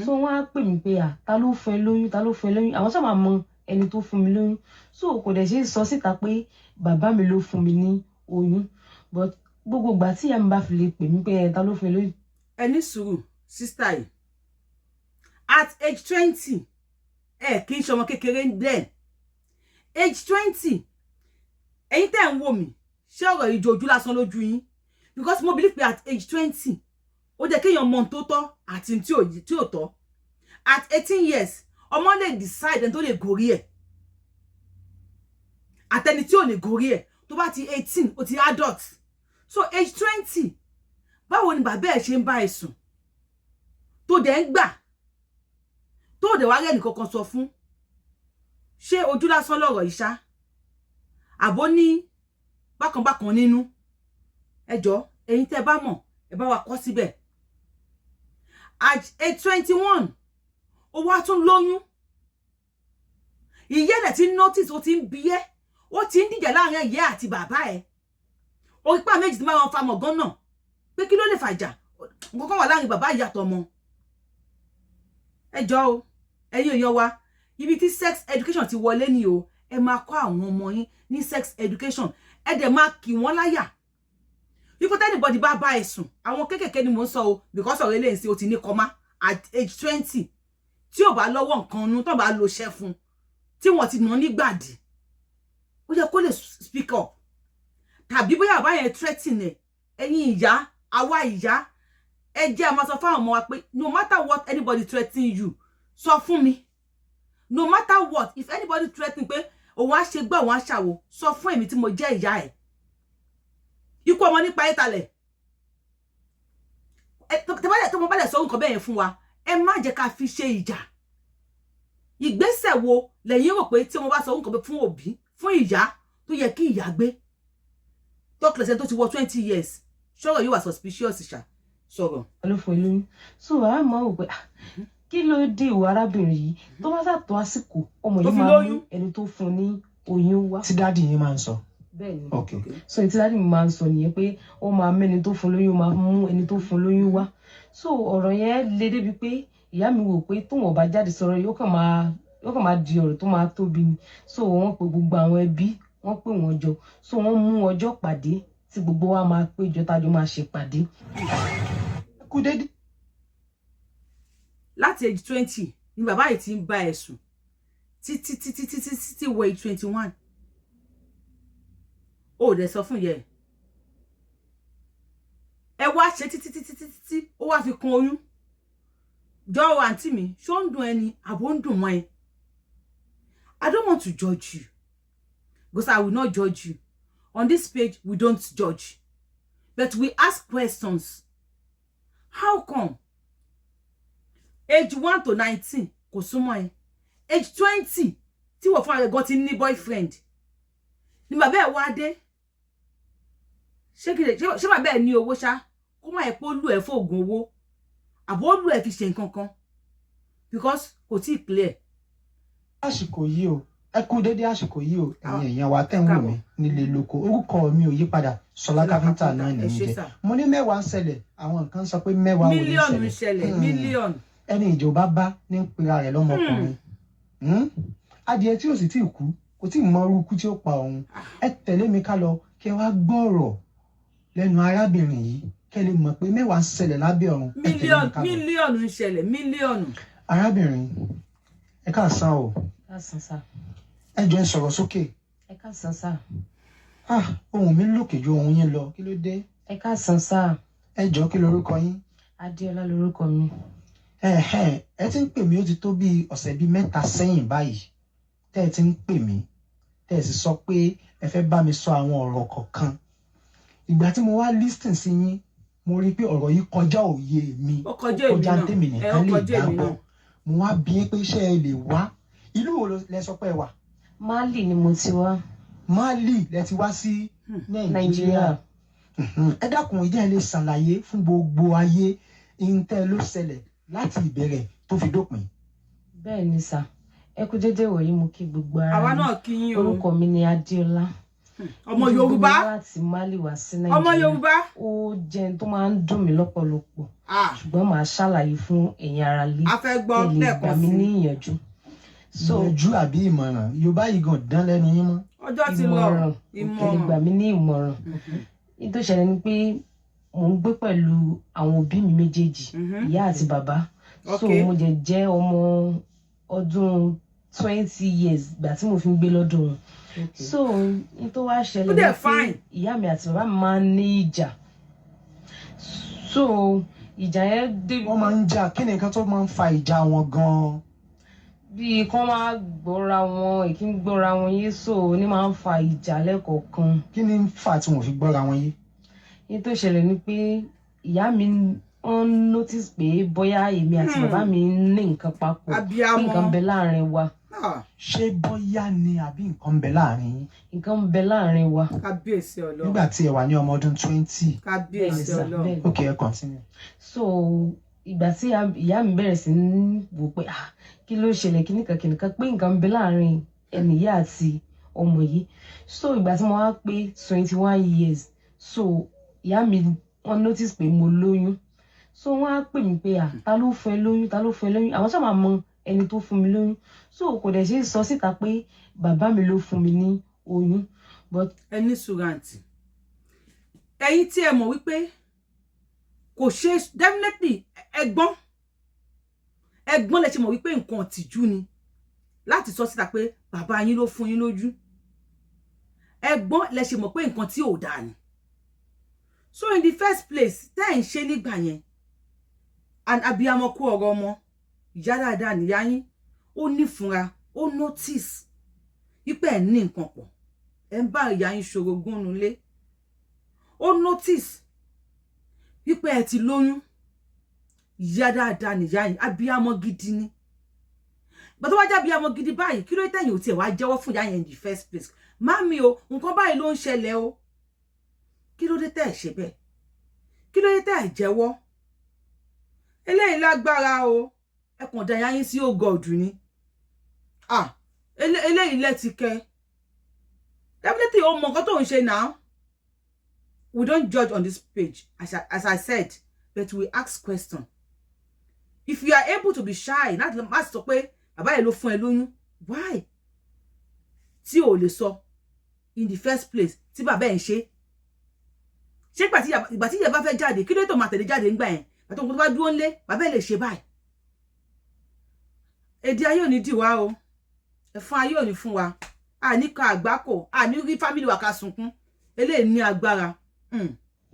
So wọ́n á pè mí pé, à, ta ló fún ẹ lóyún? Ta ló fún ẹ lóyún? Àwọn sábà mọ ẹni tó fún mi lóyún, so kò dẹ̀ ṣe é sọ síta pé bàbá mi ló fún mi ní oyún. But gbogbo ìgbà tí ìyá mi bá fi lè pè mí pé, ẹ, ta ló fún ẹ lóyún? Ẹ ní sùúrù, sister yìí, at age 20, ẹ kì í ṣe ọmọ kékeré then. Age 20, ẹ̀yin tẹ́ ń wò mí, ṣé ọ̀rọ̀ yìí jojú lásán lójú yín? Because mo believe pé at age 20, ó jẹ́ kéèyàn mọ ohun tó tọ́ àti tí ò tọ́. At 18 years, ọmọ lè decide ẹni tó lè gorí ẹ̀ àtẹni tí ò lè gorí ẹ̀. Tó bá ti 18, ó ti adult. So age 20, báwo ni bàbá ẹ̀ ṣe ń bá ẹ sùn tó dẹ̀ ń gbà, tó dẹ̀ wá rẹ́nì kankan sọ fún? Ṣé ojú lásán lọ̀rọ̀ yìí ṣá, àbó ní bákanbákan nínú? Ẹ jọ̀ọ́, ẹ̀yin tẹ́ bá mọ̀, ẹ bá wa kọ síbẹ̀. At age 21, ó wá tún lóyún. Ìyá ẹ̀ ti notice, ó ti ń bí ẹ́, ó ti ń dìjà láàrin ìyá àti bàbá ẹ̀. Orí pa méjì tí máa wọn fa mọ̀gán náà pé kí ló lè fàjà? Nǹkan kan wà láàrin bàbá, ìyá àtọmọ. Ẹ jọ̀ọ́ o, ẹ̀yin èèyàn wa, ibi tí sex education ti wọlé ni o. Ẹ máa kọ́ àwọn ọmọ yín ní sex education, ẹ dẹ̀ máa kì wọ́n láyà wípé anybody bá bá ẹ sùn, àwọn kékèké ni mò ń sọ o, because ọ̀rẹ́ lè ń ṣe o ti ní kọ́má at age 20, tí ò bá lọ́wọ́ nǹkan nu, tó bá lo iṣẹ́ fún, tí wọ́n ti nà nígbàdí, ó yẹ kó lè speak up. Tàbí bóyá bàbá yẹn threaten ẹ. Ẹ̀yin ìyá, àwa ìyá, ẹ jẹ́ a máa sọ fáwọn ọmọ wa pé no matter what anybody threaten you, sọ fún mi. No matter what, if anybody threaten pé òun á ṣe gbọ́, òun á ṣàwò, sọ fún èmi tí mo jẹ́ ìyá ẹ̀. Ikú ọmọ nípa ìtàlẹ̀ tó mo bá lẹ̀ sọ nǹkan bẹ́ẹ̀ yẹn fún wa, ẹ má jẹ́ ká fi ṣe ìjà. Ìgbésẹ̀ wo lẹ́yìn rò pé tí wọ́n bá sọ nǹkan bẹ́ẹ̀ fún òbí, fún ìyá, tó yẹ kí ìyá gbé tọ́kìlẹ̀sẹ̀ tó ti wọ 20 years? Sọ̀rọ̀ yóò wà suspicious ṣá, sọ̀rọ̀. Ló fún ẹ lóyún. So bàbá mi máa wò pé, ah, kí ló dé ìwà arábìnrin yìí? Tó bá sàtọ́ àsìkò, ọmọ Tó yìí fi máa mú lóyún. ẹni tó fún ní oyún wá. Tí daddy yín máa ń sọ? Bẹ́ẹ̀ ni. Ok. So èyí tí daddy mi máa ń sọ nìyẹn, pé ó máa mẹ́ni tó fún lóyún, ó máa mú ẹni tó fún lóyún wá. So ọ̀rọ̀ yẹn le débi pé ìyá mi wò pé tóun ọba jáde sọ̀rọ̀, yóò kàn máa di ọ̀rọ̀ tó máa tóbi ni. So wọ́n pe gbogbo àwọn ẹbí, wọ́n pè wọ́n jọ. So wọ́n mú ọjọ́ pàdé tí gbogbo wa máa péjọ, tájọ máa ṣe pàdé. Kú dédé. Láti age 20 ni bàbá yìí ti ń bá ẹ sùn títí títí títí títí wọ age 21. Ó dẹ̀ sọ fún ìyá ẹ. Ẹ wá ṣe títí títí títí tí ó wá fi kún oyún. Jọ̀wọ́, àǹtí mi, ṣó ń dùn ẹni àbó ń dùn mọ́ ẹ? I don't want to judge you, because I will not judge you. On this page, we don't judge, but we ask questions. How come age 1 to 19 kò súnmọ́ ẹ, age 20 tí wọ́n fún ara ẹ̀ gan ti ní boyfriend ni bàbá ẹ̀ wá dé? Ṣé kí lè ṣé bàbá ẹ̀ ní owó ṣá? Kó má yẹ pé ó lù ẹ́ fóògùn owó, àbó ó lù ẹ́ fi ṣe nǹkan kan, because kò tí ì clear. Àsìkò yìí o, ẹ kú dédé àsìkò yìí o, ẹ̀yin èèyàn wa tẹ́ ń wò mí nílé lóko. Orúkọ mi ò yí padà, Ṣọlá Káfíńtà náà ní Ẹ í ṣé jẹ́. sà. Mo ní mẹ́wàá ń ṣẹlẹ̀, àwọn nǹkan sọ pé mẹ́wàá ò ní Mílíọ̀nù ń ṣẹlẹ̀. ṣẹlẹ̀, mílíọ̀nù. Ẹni ìjọba bá ní pera rẹ̀ lọ́mọkùnrin. Adìẹ tí ò sì tí ì kú kò tí ì mọ irú ikú tí ó pa òun. Ẹ tẹ̀lé mi ká lọ, kí ẹ wá gbọ́ ọ̀rọ̀ lẹ́nu arábìnrin yìí, kẹ́ lè mọ̀ pé mẹ́wàá ń ṣẹlẹ̀ lábẹ́ ọ̀run. Ẹ tẹ̀lé mi Mílíọ̀nù, ká lọ. mílíọ̀nù ń ṣẹlẹ̀, mílíọ̀nù. Arábìnrin, ẹ káàsán o. Káàsán sá. Ẹ jọ̀ọ́, ẹ sọ̀rọ̀ sókè. Ẹ káàsán sá. Ah, ohùn mi lókè ju ohùn yín lọ, kí ló dé? Ẹ káàsán sá. Ẹ jọ̀ọ́, kí lorúkọ yín? Adéọlá lorúkọ mi. Ẹ̀hẹ́n, ẹ ti ń pè mí, ó ti tó bíi ọ̀sẹ̀ bíi 3 sẹ́yìn báyìí tẹ́ ẹ ti ń pè mí, tẹ́ ẹ sì sọ pé ẹ fẹ́ bá mi sọ àwọn ọ̀rọ̀ kọ̀ọ̀kan. Ìgbà tí mo wá listen sí yín, mo rí i pé ọ̀rọ̀ yìí kọjá òye mi. Ó kọjá èmi Kọjá náà. tèmi Ẹ nìkan ó lè kọjá èmi dábọ̀. náà. Mo wá bi yín pé ṣé ẹ lè wá? Ìlú wo lẹ sọ pé ẹ wà? Mali ni mo ti wá. Mali lẹ ti wá sí Nàìjíríà? Nàìjíríà. Ẹ dákun, ìjẹ́ ẹ lè ṣàlàyé fún gbogbo ayé ìǹtẹ́ ló ṣẹlẹ̀ láti ìbẹ̀rẹ̀ tó fi dópin? Bẹ́ẹ̀ ni sà, ẹ kú dédé wòyí, mo kí gbogbo ara Àwa mi. náà kí yín o. Orúkọ mi ni Adéọlá. Ọmọ Mo ti gbé Yorùbá. mi láti Mali wá sí Ọmọ Nàìjíríà. Yorùbá. Ó jẹ́ ohun tó máa ń dùn mí lọ́pọ̀lọpọ̀, Ah, ṣùgbọ́n màá ṣàlàyé fún ẹ̀yin ará lé a fẹ́ gbọ́ kẹ́ lè gbà lẹ́ẹ̀kan mí sí. ní ìyànjú. So Ìyànjú àbí ìmọ̀ràn? Yorùbá yìí gan dán lẹ́nu yín mọ́. Ọjọ́ ti lọ. Ìmọ̀ràn, kẹ́ lè Ìmọ̀ràn. gbà mí ní ìmọ̀ràn. Ní tó ṣẹlẹ̀ ni pé mò ń gbé pẹ̀lú àwọn òbí mi méjèèjì, ìyá àti bàbá. So mo jẹ jẹ́ ọmọ ọdún 20 years ìgbà tí mo fi ń gbé lọ́dọ̀ wọn. So ní tó wá ṣẹlẹ̀ Ó dẹ̀ ni pé fine. ìyá mi àti bàbá mi máa ń ní ìjà. So ìjà yẹn dé Wọ́n máa ń jà. Kí ni nǹkan tó máa ń fa ìjà wọn gan-an? Bíi kán máa gbọ́ra wọn, èkí ń gbọ́ra wọn yé, so ní máa ń fa ìjà lẹ́kọ̀ọ̀kan. Kí ni ń fà tí wọn ò fi gbọ́ra wọn yé? Ní tó ṣẹlẹ̀ ni pé ìyá mi, wọ́n notice pé bóyá èmi àti bàbá mi ní nǹkan papọ̀, pé Abiyamọ. nǹkan ń bẹ láàrin wa. Ah, Ṣé bóyá ni àbí nǹkan ń bẹ láàrin yín? Nǹkan ń bẹ láàrin wa. Kábíyèsí Ọlọ́run. Nígbà tí ẹ wà ní ọmọ ọdún 20? Bẹ́ẹ̀ni Kábíyèsí sà. Ọlọ́run. Bẹ́ẹ̀ni. Ok, ẹ continue. So ìgbà tí ìyá mi bẹ̀rẹ̀ sí ní wò pé, ah, kí ló ṣẹlẹ̀, kíníkan kíníkan, pé nǹkan ń bẹ láàrin ẹni yìí àti ọmọ yìí. So ìgbà tí mo wá pé 21 years, so ìyá mi, wọ́n notice pé mo lóyún. So wọ́n á pè mí pé, ah, ta ló fún ẹ lóyún? Ta ló fún ẹ lóyún? Àwọn sábà mọ ẹni tó fún mi lóyún, so kò dẹ̀ ṣe é sọ síta pé bàbá mi ló fún mi ní oyún, but Ẹ ní sùúrù, àǹtí. Ẹ̀yin tí ẹ mọ̀ wípé kò ṣe, definitely ẹ̀gbọ́n ẹ̀gbọ́n lẹ ṣe mọ̀ wípé nǹkan ìtìjú ni láti sọ síta pé bàbá yín ló fún yín lójú. Ẹ̀gbọ́n lẹ ṣe mọ̀ pé nǹkan tí ò dáa ni. So in the first place, tẹ́ ẹ̀ ń ṣe nígbà yẹn, and abiyamọ kú ọ̀rọ̀ ọmọ, ìyá dáadáa nìyá yín, ó nífunra, ó notice wípé ẹ̀ ní nǹkan pọ̀, ẹ̀ ń bá ìyá yín ṣorogún nulẹ̀. Ó notice wípé ẹ ti lóyún. Ìyá dáadáa nìyá yín, abiyamọ gidi ni. Gbàtọ́ wá jẹ́ abiyamọ gidi báyìí, kí ló tẹ̀yìn ò tiẹ̀ wá jẹ́wọ́ fún ìyá yẹn in the first place? Mami o, nǹkan báyìí ló ń ṣẹlẹ̀ o. Kí ló dé tẹ́ ẹ̀ ṣe bẹ́ẹ̀? Kí ló dé tẹ́ ẹ̀ jẹ́wọ́? Eléyìí lágbára o. Ẹ kàn dá ìyá yín sí oh God ni. Ah, eléyìí lẹ́ti kẹ́. Definitely o mọ nǹkan tó ń ṣe now. We don't judge on this page, as I said, but we ask question. If you are able to be shy láti má sọ pé bàbá yìí ló fún ẹ lóyún, why tí o lè sọ in the first place tí bàbá ẹ̀ ń ṣe? Ṣé ìgbà tí ìyá bá fẹ́ jáde, kí ló tó máa tẹ̀lé jáde ńgbà yẹn? Àti òun tó bá dúró ńlé, bàbá ẹ̀ lè ṣe báyìí. Èdè ayé ò ní dì wá o, ẹ̀fọn ayé ò ní fún wa, àní ka àgbákò, àní rí family wa ká sunkún. Eléyìí ní agbára.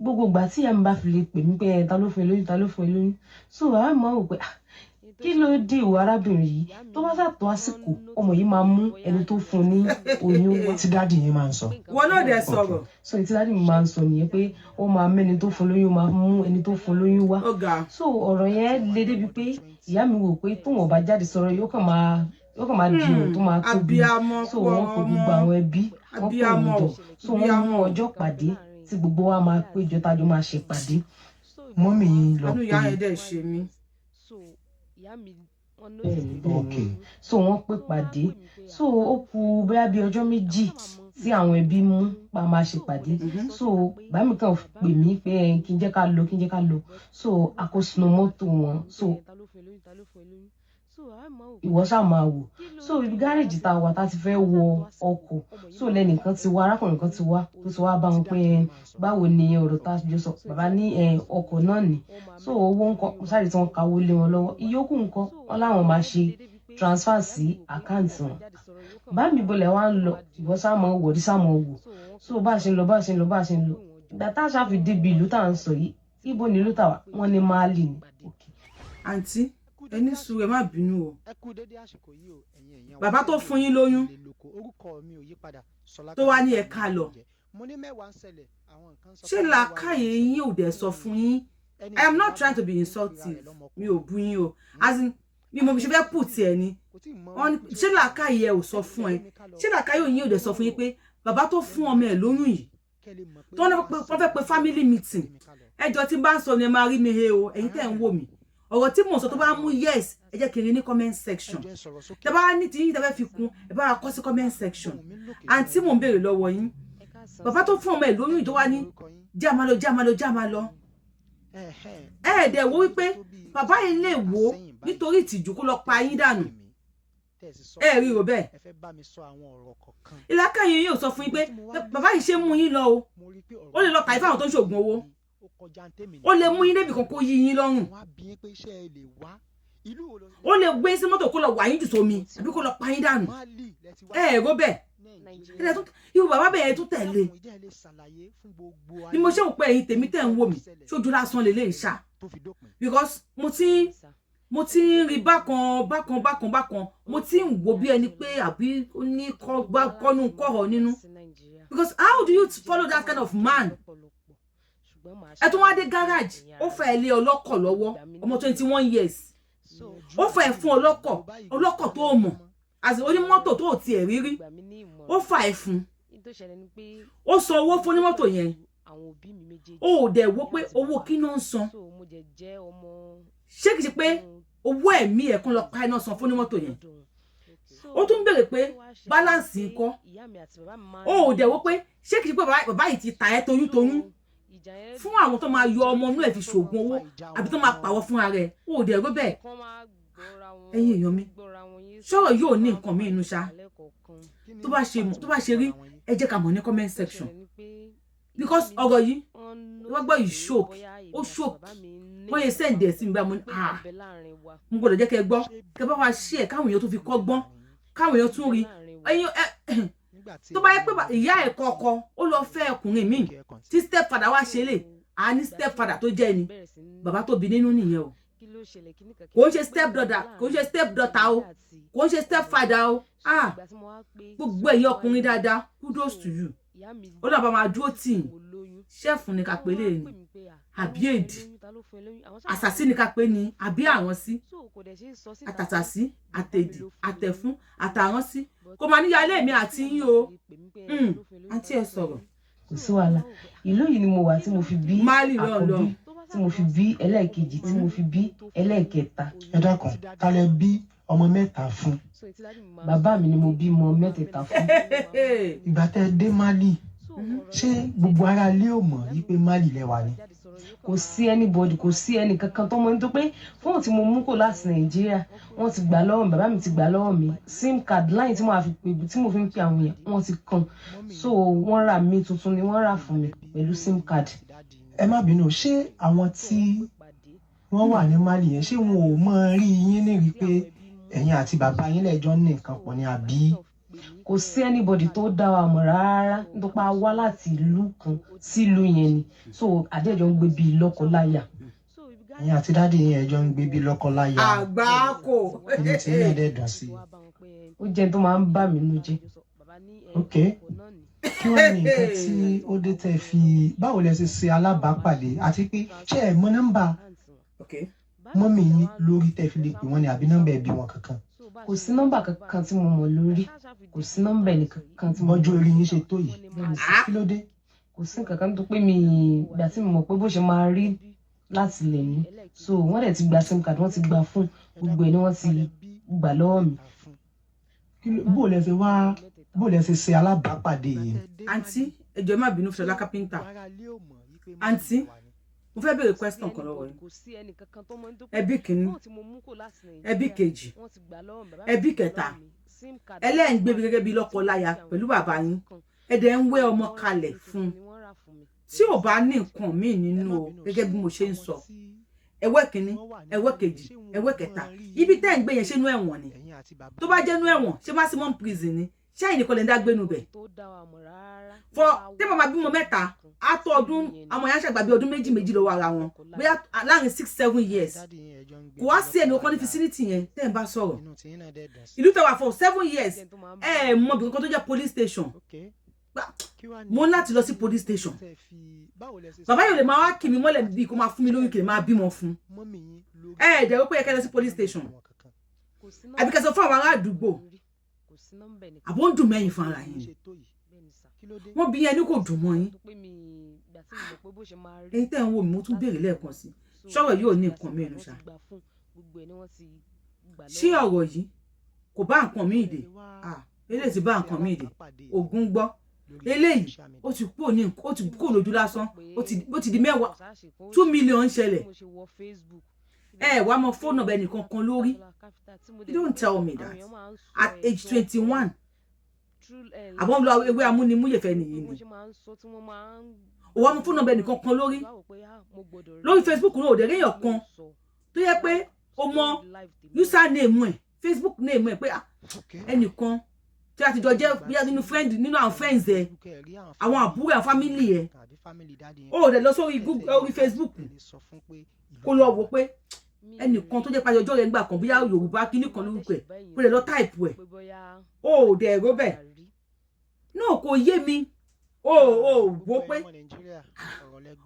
Gbogbo ìgbà tí ìyá mi bá fi lè pè mí pé, ẹ ta ló fún ẹ lóyún? Ta ló fún ẹ lóyún? So bàbá mi máa wò pé, ah, kí ló dé ìwà arábìnrin yìí? Tó bá sàtọ́ àsìkò, ọmọ yìí máa mú ẹni tó fún ní oyún wá. Tí daddy yín máa ń sọ? Wọn náà dẹ̀ sọ̀rọ̀. So ìtí daddy mi máa ń sọ nìyẹn, pé ó máa mẹ́ni tó fún lóyún, ó máa mú ẹni tó fún lóyún wá. Ó ga. So ọ̀rọ̀ yẹn le débi pé ìyá mi wò pé tóun ò bá jáde sọ̀rọ̀, yóò kàn máa di ọ̀rọ̀ tó máa tóbi. Abiyamọ So kú wọ́n pe ọmọ. Gbogbo àwọn ẹbí, wọ́n pè mí Abiyamọ. jọ. So wọ́n mú ọjọ́ pàdé tí gbogbo wa máa péjọ, tájọ máa ṣe pàdé. Mummy yín lọ Àánú ìyá pé yẹn dẹ̀ ṣe mí. Bẹ́ẹ̀ni, bẹ́ẹ̀ni. Ok. So wọ́n pè pàdé. So ó kù bóyá bí ọjọ́ 2 tí àwọn ẹbí mú pa máa ṣe pàdé. So bàbá mi kàn pè mí pé ẹ, kí n jẹ́ ká lọ, kí n jẹ́ ká lọ. So a kó sínú mọ́tò wọn. So ìwọ ṣáà máa wò. So ibi gáréèjì tá a wà, tá a ti fẹ́ wọ ọkọ̀, so lẹ́nìkan ti wá, arákùnrin kan ti wá, tó ti wá bá wọn pé ẹ, báwo ni ọ̀rọ̀ tá a jọ sọ? Bàbá ní ẹ, ọkọ̀ náà ní. So owó ńkọ́? Mo sáré tí wọ́n kawó lé wọn lọ́wọ́. Ìyókù ńkọ́? Wọn láwọn máa ṣe transfer sí account wọn. Bá mi bolẹ̀ wá ń lọ, ìwọ ṣáà máa wò, rí ṣáà máa wò. So bá a ṣe ń lọ, bá a ṣe ń lọ, bá a ṣe ń lọ, ìgbà tá a ṣáà fi débi ìlú tá à ń sọ yìí, ibo ni ìlú tàwa? Wọ́n ní Mali ni. Okay. Àǹtí, ẹ ní sùúrù, ẹ má bínú o. Bàbá tó fún yín lóyún, tó wá ní ẹ ká lọ, ṣé làákàyè yín ò dẹ̀ sọ fún yín? I am not trying to be insultive, mi ò bú yín o. As in, mi mo ṣe fẹ́ put ẹ ni. Wọ́n ní, ṣé làákàyè ẹ ò sọ fún ẹ? Ṣé làákàyè yín ò dẹ̀ sọ fún yín pé bàbá tó fún ọmọ ẹ lóyún yìí, tó wọ́n fẹ́ pe family meeting? Ẹjọ́ tí n bá ń sọ ni ẹ máa rí mi he o. Ẹ̀yin tẹ́ ń wò mí, ọ̀rọ̀ tí mò ń sọ, tó bá mú yes, ẹ jẹ́ kí n rí ní comment section. Tẹ́ bá ní tí yín tẹ́ fẹ́ fi kún, ẹ bá wa kọ sí comment section. Àǹtí, mò ń béèrè lọ́wọ́ yín, bàbá tó fún ọmọ ẹ lóyún yìí, tó wá ní jẹ́ àmà lọ, jẹ́ àmà lọ, jẹ́ àmà lọ, ẹ ẹ̀ dẹ̀ wo wípé bàbá yìí lè wò ó nítorí ìtìjú kó lọ pa yín dànù? Ẹ rí o bẹ́ẹ̀? Ìlàkàyè yín ò sọ fún yín pé bàbá yìí ṣe mú yín lọ o, ó lè lọ tàyí fáwọn tó ń ṣoògùn owó, ó lè mú yín débi kan kó yí yín lọ́rùn, ó lè gbé sí mọ́tò kó lọ wà yín jù sómi, àbí kó lọ pa yín dànù? Ẹ ẹ̀ ró bẹ́ẹ̀? Ẹ tún irú bàbá bẹ́ẹ̀ tún tẹ̀lé ni. Mo ṣe ń pẹ́ ẹ̀yin tèmi tẹ̀ ń wò mí, ṣojú lásán lè lè ṣá, because mo ti Mo ti ń rí bákan bákan bákan bákan. Mo ti ń wò bí ẹni pé àbí ó ní kọ́nú kọ́họ̀ nínú, because how do you follow that kind of man? Ẹ tún wá dé garage, ó fẹ́ lé ọlọ́kọ̀ lọ́wọ́. Ọmọ 21 years, ó fẹ́ fún ọlọ́kọ̀, ọlọ́kọ̀ tó mọ̀, àti onímọ́tò tó tiẹ̀ rí rí, ó fà ẹ̀ fún. Ó san owó fún onímọ́tò yẹn. Ó ò dẹ̀ wo pé owó kí náà ń san. Ṣé kìí ṣe pé owó ẹ̀mí ẹ̀ kan lọ pa iná san fún onímọ́tò yẹn? Ó tún béèrè pé balance ńkọ́. Ó ò dẹ̀ wo pé ṣé kìí ṣe pé bàbá yìí ti ta ẹ́ toyúntoyún fún àwọn tó máa yọ ọmọ inú ẹ̀ fi ṣoògùn owó, àbí tó máa pàwọ́ fún ara ẹ̀? Ó ò dẹ̀ rò bẹ́ẹ̀. Ẹ̀yin èèyàn mi, sọ̀rọ̀ yóò ní nǹkan mí inú ṣá. Tó bá ṣe rí, ẹ jẹ́ ká mọ̀ ní comment section, because ọ̀rọ̀ yìí wọ́n gbọ́ yìí, shock, ó shock. Wọ́n yẹ send ẹ̀ sí mi báyìí, mo ní, ah, mo gbọ́dọ̀ jẹ́ kẹ́ gbọ́, kẹ́ bá wa share, káwọn èèyàn tó fi kọ́gbọ́n, káwọn èèyàn tún rí. Ẹ̀yin ẹ, tó bá yẹ pé ìyá ẹ̀ kọ̀ọ̀kọ̀ ó lọ fẹ́ ọkùnrin míì tí step father wá ṣe lè a ní step father tó jẹ́ ni bàbá tó bí nínú nìyẹn o. Kò ń ṣe step daughter, kò ń ṣe step daughter o, kò ń ṣe step father o. Ah, gbogbo ẹ̀yin ọkùnrin dáadáa, kudos to you. Ó náà bá máa dúró tì yín. Ṣẹ́ẹ̀fù ni ká pè lè ní, àbí èdè àṣàsí ni ká pè ní, àbí àwọn sí àtàtàsí, àtẹ̀dì, àtẹ̀fún, àtàránsí, kò máa níyàlé mi àti yín o. Àǹtí, ẹ sọ̀rọ̀. Kò sí wàhálà. Ìlú yìí ni mo wà tí mo fi bí Mali àkọ́bí, lọ́nlọ́n. tí mo fi bí ẹlẹ́ẹ̀kejì, tí mo fi bí ẹlẹ́ẹ̀kẹta. Ẹ dákun, ta lẹ bí ọmọ mẹ́ta fún? Bàbá mi ni mo bímọ mẹ́tẹ̀ẹ̀ta fún. Ìgbà tẹ́ ẹ dé Mali, ṣé gbogbo ara ilé ò mọ̀ wípé Mali lẹ wà ni? Kò sí anybody, kò sí ẹnì kankan tó mọ̀, nítorí pé fóònù tí mo mú kò láti Nàìjíríà, wọ́n ti gbà lọ́wọ́ mi. Bàbá mi ti gbà lọ́wọ́ mi. SIM card line tí mo fi pè, tí mo fi ń pè àwọn èèyàn, wọ́n ti kan. So wọ́n rà mí tuntun ni wọ́n rà fún mi pẹ̀lú SIM card. Ẹ má bínú, ṣé àwọn tí wọ́n wà ní Mali yẹn, ṣé wọn ò mọ rí yín ní rí pé ẹ̀yin àti bàbá yín lẹ́jọ́ ní nǹkan pọ̀ ni, àbí? Kò sí anybody tó dá wa mọ̀ rárá, nítorí pé a wá láti ìlú kan sí ìlú yẹn ni. So àdéjọ ń gbé bíi lọ́kọ-láya. Ẹ̀yin àti daddy yín ẹjọ́ ń gbé bí lọ́kọ-láya. Àgbákò. Inú tí yín náà dẹ̀ dùn sí i? Ó jẹ́ tó máa ń bà mí nínú jẹ́. Ok, kí wàá ní nǹkan tí ó dé tẹ́ fi, báwo lẹ ṣe ṣe alábàápàdé, àti pé ṣé ẹ mọ nọ́mbà mummy yín lórí tẹ́ fi lè pè wọ́n ni, àbí nọ́mbà ẹbí wọn kankan? Kò sí nọ́mbà kankan tí mo mọ̀ lórí. Kò sí nọ́mbà ẹnì kankan tí mo Mọ́jú orí yín ṣe tó yìí? Bẹ́ẹ̀ni sir. Kí ló dé? Kò sí nǹkan kan tó pé mi. Ìgbà tí mo mọ̀ pé bó ṣe máa rí láti lè ní, so wọ́n dẹ̀ ti gba SIM card, wọ́n ti gba fún gbogbo ẹ̀ ni wọ́n ti gbà lọ́wọ́ mi. Bó lẹ ṣe wá, bó lẹ ṣe ṣe alábàápàdé yìí? Àǹtí, ẹ jọ̀ọ́, ẹ má bínú. Fọlá Kápẹ́ńtà, àǹtí, mo fẹ́ béèrè question kan lọ́wọ́ yín. Ẹbí kìíní, ẹbí kejì, ẹbí kẹta, ẹlẹ́yìn gbébi gẹ́gẹ́ bí lọ́kọ-láya pẹ̀lú bàbá yín, ẹ dẹ̀ ń wé ọmọ kalẹ̀ fún un tí ò bá ní nǹkan míì nínú o. Gẹ́gẹ́ bí mo ṣe ń sọ, ẹwẹ́ kìíní, ẹwẹ́ kejì, ẹwẹ́ kẹta, ibi tẹ́ ń gbé yẹn, ṣé inú ẹ̀wọ̀n ni? Tó bá jẹ́ inú ẹ̀wọ̀n, ṣé maximum prison ni? Ṣé ẹ̀yin nìkan lè ń dá gbénu bẹ̀ fọ tí màmá bímọ mẹ́ta? Á tó ọdún, àwọn èèyàn ṣàgbà bí ọdún méjì méjì lọ́wọ́ ara wọn, bóyá láàrin 6-7 years. Kò wá sí ẹnì kan ní facility yẹn tẹ́ ń bá sọ̀rọ̀. Ìlú tẹ́ wà for 7 years, ẹ ẹ mọ bí kankan tó jẹ́ police station. Mo ń láti lọ sí police station, bàbá yóò lè máa wá kì mí mọ́lẹ̀ bíi kó máa fún mi lóyún, kì í máa bímọ fún ẹ. Ẹ dẹ̀ wípé ẹ kẹ́ lọ sí police station, àbí kẹ́ sọ fún àwọn ará àdúgbò, àbó ń dùn mẹ́yìn fún ara yín ni. Wọ́n bí ẹni kò dùn mọ́ yín. Èyí tẹ́ ń wò mí, mo tún béèrè lẹ́ẹ̀kan sí, ṣọ́rọ̀ yóò ní nǹkan mìíràn ṣá? Ṣé ọ̀rọ̀ yìí kò bá nǹkan míì dé? Ah, eléyìí ti bá nǹkan míì dé. Ògún gbọ́, eléyìí ó ti kúrò ní, ó ti kúrò lójú lásán, ó ti di mẹ́wàá, 2 million ṣẹlẹ̀. Ẹ wàá mọ fóònù ọbẹ̀ nìkan kan lórí. You don't tell me that at age 21, àbọ̀ ń lo ewé amúnimúyẹ̀fẹ́ nìyí ni òwò ọmọ fóònù ọbẹ̀ nìkan kan lórí lórí Facebook náà. Òdẹ̀ réèyàn kan tó yẹ pé o mọ username ẹ̀, Facebook name ẹ̀, pé ah, ẹnìkan tí a ti jọ jẹ́ bóyá nínú friend, nínú àwọn friends ẹ̀, àwọn àbúrò ẹ̀, family ẹ̀, ó dẹ̀ lọ sórí Google, orí Facebook, kó lọ wò pé Ẹnìkan tó jẹ́ pé ọjọ́ rẹ̀ ń gbà kan, bóyá Yorùbá kíní kan lórúkọ ẹ̀, kó lè lọ type ẹ̀. O ò dẹ̀ ẹ̀rọ bẹ́ẹ̀ náà, kò yé mi. O wò pé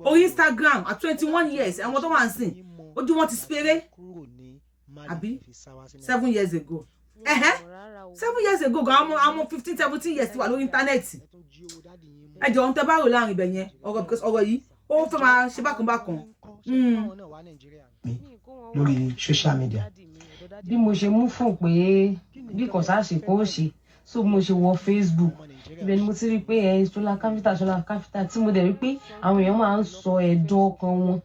orí Instagram at 21 years, àwọn tó wà ń sìn ojú wọn ti spéré, àbí 7 years ago, ẹ̀hẹ́, 7 years ago gan, àwọn 15, 17 years ti wà lórí íńtánẹ́ẹ̀tì. Ẹ jọ̀ọ́, ń tẹ́ bá rò láàrin ibẹ̀ yẹn ọ̀rọ̀, because ọ̀rọ̀ yìí, ó fẹ́ máa ṣe bákan bákan. Lórí social media. Bí mo ṣe mú fún pé bí kò sáàṣì kò ṣe, so bí mo ṣe wọ Facebook, ibẹ̀ ni mo ti rí i pé ẹ Ṣọlá Káfíntà, Ṣọlá Káfíntà, tí mo dẹ̀ rí pé àwọn èèyàn máa ń sọ ẹ̀dùn ọkàn wọn,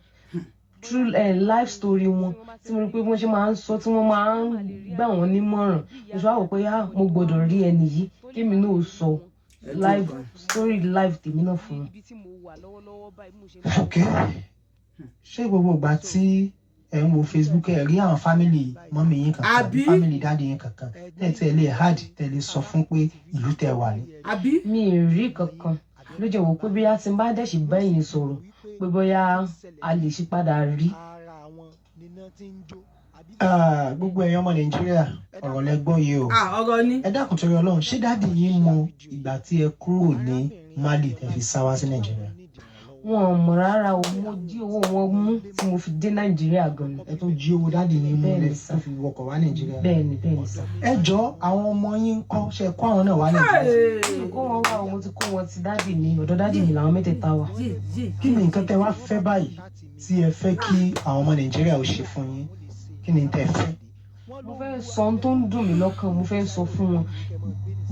true life story wọn, tí mo rí pé wọ́n ṣe máa ń sọ, tí wọ́n máa ń gbà wọ́n nímọ̀ràn. Mo ṣe wá wò pé, ah, mo gbọ́dọ̀ rí ẹni yìí, kémi náà sọ life story, life tèmi náà fún wọn. Ok, ṣé gbogbo ìgbà tí ẹ ń wo Facebook, ẹ rí àwọn family mummy yín kankan àbí Àbí? family daddy yín kankan tẹ́ ẹ lè add, tẹ́ lè sọ fún pé ìlú tẹ́ wà ní? Àbí? Mi ì rí kankan, ló jẹ́ wò pé bóyá tí n bá dẹ̀ ṣì bá ẹ̀yin sọ̀rọ̀, pé bóyá a lè ṣe padà rí. Ah, gbogbo ẹ̀yin ọmọ Nàìjíríà, ọ̀rọ̀ lẹ gbọ́ yìí o. Ah, ọ̀rọ̀ ni. Ẹ dákun, torí Ọlọ́run, ṣé daddy yín mọ ìgbà tí ẹ kúrò ní Mali tẹ́ fi sá wá sí Nàìjíríà? Wọn ò mọ̀ rárá o. Mo jí owó wọn mú tí mo fi dé Nàìjíríà gan ni. Ẹ tó jí owó daddy yín mú Bẹ́ẹ̀ni lẹ sà. tó fi wọkọ̀ wá Nàìjíríà? Bẹ́ẹ̀ni, bẹ́ẹ̀ni sà. Ẹ jọ, àwọn ọmọ yín ń kọ́? Ṣe kó àwọn náà wá Nàìjíríà? Mi kó wọn wá o. Mo ti kó wọn ti daddy mi. Ọ̀dọ̀ daddy mi làwọn mẹ́tẹ̀ẹ̀ta wà. Yé yé! Kí ni nǹkan tẹ́ wá fẹ́ báyìí tí ẹ fẹ́ kí àwọn ọmọ Nàìjíríà ó ṣe fún yín? Kí ni tẹ́ fẹ́? Mo fẹ́ sọ ohun tó ń dùn mí lọ́kàn, mo fẹ́ sọ fún wọn.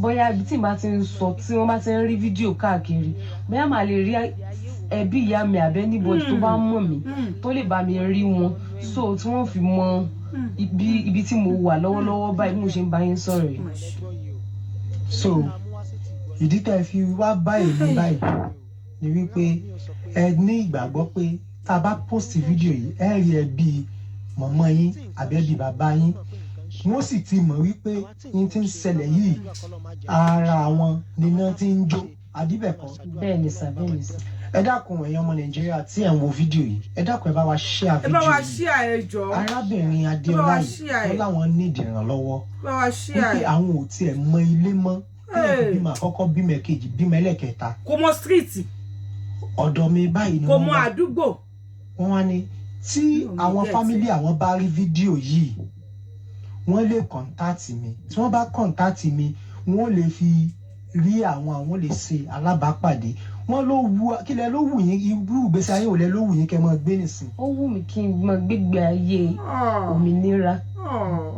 Bóyá ibi tí n bá ti ń sọ, tí wọ́n bá ti ń rí fídíò káàkiri, bóyá màá lè rí ẹbí ìyá mi àbí anybody tó bá mọ̀ mí tó lè bá mi rí wọn, so tí wọ́n fi mọ ibi tí mo wà lọ́wọ́lọ́wọ́ báyìí bí mo ṣe ń bá yín sọ̀rọ̀ yìí. So ìdí tẹ́ ẹ fi wá bá èmi báyìí ni wípé ẹ ní ìgbàgbọ́ pé tá a bá post fídíò yìí, ẹ rí ẹbí mummy yín àbí ẹbí bàbá yín, wọ́n sì ti mọ̀ wípé yín ti ń ṣẹlẹ̀ yìí, ara àwọn níná ti ń jó, àbíbẹ̀kọ́? Bẹ́ẹ̀ ni sà, bẹ́ẹ̀ ni sà. Ẹ dákun, ẹ̀yin ọmọ Nàìjíríà tí ẹ̀ ń wo fídíò yìí, ẹ dákun, ẹ bá wa share Ẹ bá fídíò wa yìí. share, ẹ jọ̀ọ́. Arábìnrin Ẹ bá Adéọlá wa yìí, share ẹ. wọ́n láwọn nídìí ìrànlọ́wọ́, Bá wa share wípé ẹ. àwọn ò tiẹ̀ mọ ilé mọ́ téèyàn fi Hey. bímọ àkọ́kọ́, bímọ ẹ̀kejì, bímọ ẹlẹ́kẹta. Kò mọ street. Ọ̀dọ̀ mi báyìí ni Kò wọ́n mọ wá. àdúgbò. Wọ́n wá ní tí Mi ò ní àwọn get family àwọn bá rí fídíò yìí, wọ́n lè contact mi. Tí wọ́n bá contact mi, wọ́n lè fi rí àwọn lè ṣe alábàápàdé. Wọ́n ló wù kí lẹ ló wù yín? Irú ìgbésí ayé wo lẹ ló wù yín kẹ́ máa gbé nìsín? Ó wù mí kí n máa gbégbé ayé òmìnira,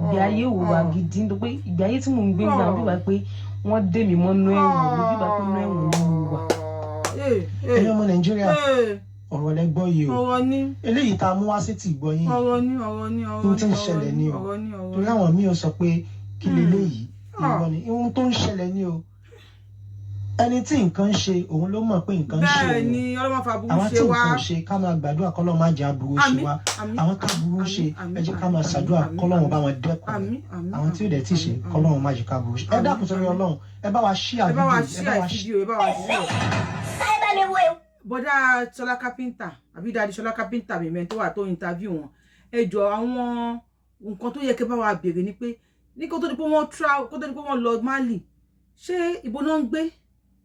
ìgbé ayé òwà gidi, nítorí pé ìgbé ayé tí mò ń gbé gbà bí wà pé wọ́n dé mi mọ́nú ẹ̀wọ̀n ní, bí wà pé inú ẹ̀wọ̀n ni mo wà. Ẹ̀yin ọmọ Nàìjíríà, ọ̀rọ̀ lẹ gbọ́ yìí o. Ọ̀rọ̀ ni. Eléyìí tá a mú wá sí ti gbọ́ yín, Ọ̀rọ̀ ni, ọ̀rọ̀ ni, ọ̀rọ̀ ohun tí ń ni. ṣẹlẹ̀ ni o. Ọ̀rọ̀ ni, ọ̀rọ̀ Torí ni. àwọn míì ò sọ pé kí leléyìí, irọ́ ni. Ohun tó ń ṣẹlẹ̀ ni o. Ẹni tí nǹkan ń ṣe, òun ló mọ̀ pé nǹkan ń ṣe Bẹ́ẹ̀ òun. ni, ọlọ́mọ fàbúrú Àwọn ṣe tí wá. nǹkan ò ṣe, ká máa gbàdúrà kọ́lọ́ má jẹ́ aburú ṣe Àmín. wá. Àmín. Àwọn tá aburú Àmín. ṣe, Àmín. ẹ jẹ́ ká máa Àmín. ṣàdúrà Àmín. kọ́lọ́run bá wọn dẹ́kun rẹ̀. Àmín, àmín. Àwọn tí ó dẹ̀ tí ì ṣe, Àmín. kọ́lọ́run má jẹ́ ká aburú ṣe. Ẹ Àmín. dákun, torí Àmín. Ọlọ́run, ẹ bá wa share Ẹ bá wa fídíò yìí, ẹ bá share wa fídíò, ẹ bá wa share. Bọ́dá Ṣọlá Kápẹ́ńtà àbí daddy Ṣọlá Kápẹ́ńtà, mímẹ́ tó wà tó interview wọn, ẹ jọ, àwọn nǹkan tó yẹ kí bá wa béèrè ni pé ní kó tó di pé wọ́n travel, kó tó di pé wọ́n lọ Mali, ṣé ibo náà ń gbé?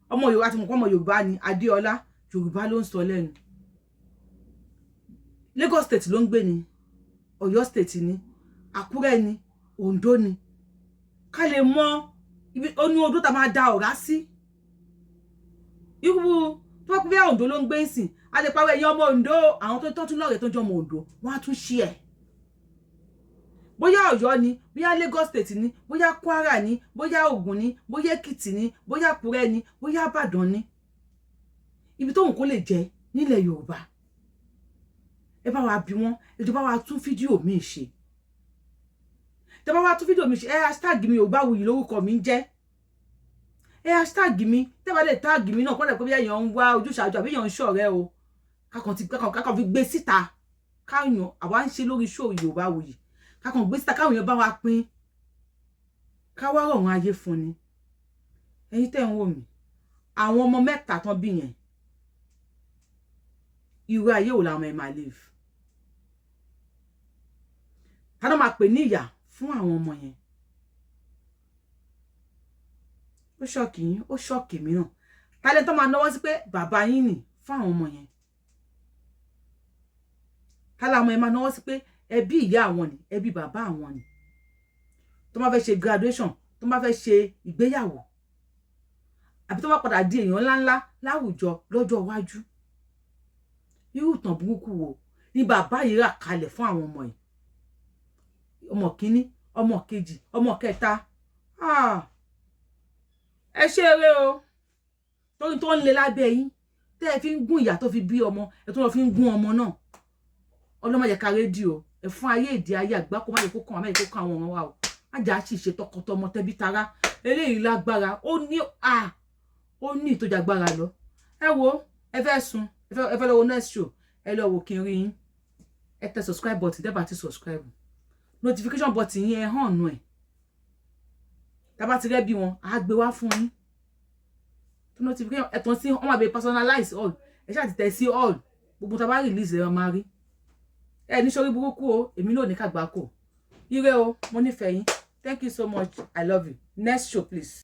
Ọmọ Yorùbá àti mọ̀kọ́, ọmọ Yorùbá ni Adéọlá, Yorùbá ló ń sọ lẹ́nu. Lagos State ló ń gbé ni, Ọ̀yọ́ State ni, Àkúrẹ́ ni, Oǹdó ni, ká lè mọ ibi ó ní odó tá máa da ọ̀rá sí. Irú tó bá pẹ́ bí Oǹdó ló ń gbé ń sìn, a lè pariwo, ẹ̀yin ọmọ Oǹdó, àwọn tó tún lọ́rẹ̀ẹ́ tó ń jọ ọmọ Oǹdó, wọ́n á tún ṣí ẹ̀. Bóyá Ọ̀yọ́ ni, bóyá Lagos State ni, bóyá Kwara ni, bóyá Ògùn ni, bóyá Èkìtì ni, bóyá Àkúrẹ́ ni, bóyá Ìbàdàn ni, ibi tóun kó lè jẹ nílẹ̀ Yorùbá, ẹ bá wa bí wọn. Ẹ jọ̀ọ́, bá wa tún fídíò míì ṣe. Tẹ bá wa tún fídíò mi ṣe, ẹ hashtag mi, Yorùbáwùyí lórúkọ mi ń jẹ́. Ẹ hashtag mi. Tẹ́ bá lè tag mi náà kọ́lẹ̀ pé bí èèyàn ń wá ojúṣàájú àbí èèyàn ń ṣọ̀rẹ́ o, kákan fi gbé síta, káyàn àwa ń ṣe lórí show Yorùbáwùyí, kákan gbé síta, káwọn èèyàn bá wa pín, ká wá rọrùn ayé fún ni. Ẹ̀yin tẹ́ ń wò mí, àwọn ọmọ mẹ́ta tán bí yẹn, irú ayé wo làwọn ẹ̀ máa live? Ta ló máa pè ní ìyá fún àwọn ọmọ yẹn? Ó shock yín, ó shock mi náà. Ta lẹ́ni tó máa náwó sí pé bàbá yín nì fún àwọn ọmọ yẹn? Ta làwọn yẹn máa náwó sí pé ẹbí ìyá àwọn ni, ẹbí bàbá àwọn ni, tó máa fẹ́ ṣe graduation, tó máa fẹ́ ṣe ìgbéyàwó, àbí tó máa padà di èèyàn ńláńlá láwùjọ lọ́jọ́ iwájú? Irú ìtàn burúkú wo ni bàbá yìí rà kalẹ̀ fún àwọn ọmọ yìí? Ọmọ kínní, ọmọ kejì, ọmọ kẹta. Ah, ẹ ṣe eré o, torí tó ń le lábẹ́ yín tẹ́ ẹ fi ń gún ìyá tó fi bí ọmọ, ẹ tó lọ fi ń gún ọmọ náà. Ọlọ́mọ yẹ ká rédíò ẹ fún ayé ìdí ayé àgbákò. Má yẹ kó kàn wá, má yẹ kó kàn àwọn ọmọ wa o. Má jà á sì ṣe tọkọtọmọ tẹbí tará. Eléyìí lágbára, ó ní à ó ní ìtòjàgbára lọ. Ẹ wo, ẹ fẹ́ sùn, ẹ fẹ́ lọ wo next show, ẹ lọ wò kí n rí yín. Ẹ tẹ subscribe button tẹ́ bá ti subscribe, notification button yín, ẹ hàn nù ẹ. Tá bá ti rẹ́ bí wọn, á gbé wá fún yín tó notification. Ẹ tàn sí wọn, máa bẹ personalize all. Ẹ ṣáà ti tẹ sí all, gbogbo tá bá release ẹ máa rí. Ẹ ní sórí burúkú o, èmi náà ní kàgbákò. Ire o, mo nífẹ̀ẹ́ yín. Thank you so much, I love you. Next show, please.